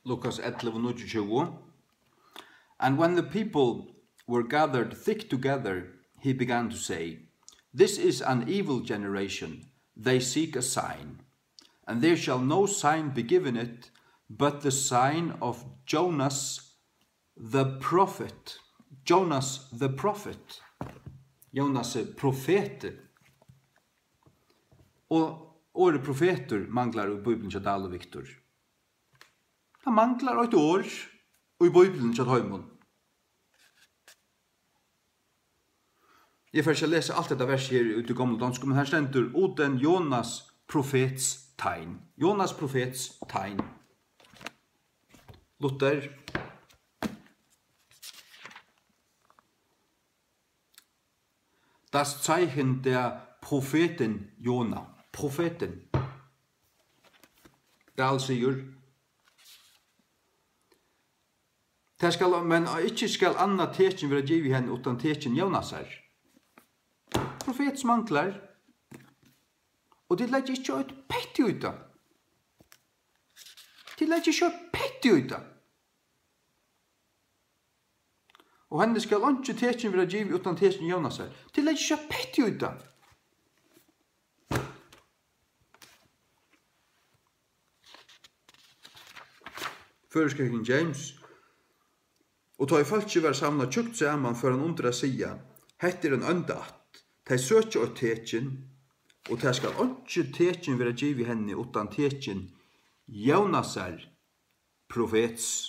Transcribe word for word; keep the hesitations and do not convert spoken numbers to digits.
Lukas ellivu níggjuogtjúgu. And when the people were gathered thick together, he began to say, "This is an evil generation. They seek a sign. And there shall no sign be given it, but the sign of Jonas the prophet." Jonas the prophet. Jónas profeti. Og orðið profetur manglar í Bíbliuni hjá Dahl og Victor. Tað manglar eitt orð í Bíbliuni hjá teimum. Eg fari ikki at lesa alt hetta versið her út í gomlu donsku, men her stendur: "Uden Jonas profets tegn." Jonas profets tegn. Luther. Das Zeichen der Propheten Jona. Profetin. Dahl sigur: "Tað skal, men ikki skal annað tekin vera givið henni uttan tekin Jónasar." Profets manglar. Og tit leggja ikki eitt petti í tað. Tit leggja ikki eitt petti í tað. "Og henni skal einki tekin vera givið uttan tekin Jónasar." Tit leggja ikki eitt petti í tað. Føroyska King James. Og tá ið fólkið var samlað tjúgt saman, fór hann undir at siga: "Hetta er ein óndætt. Tey søkja eitt tekin, og tað skal einki tekin vera givið henni uttan tekin Jónasar profets."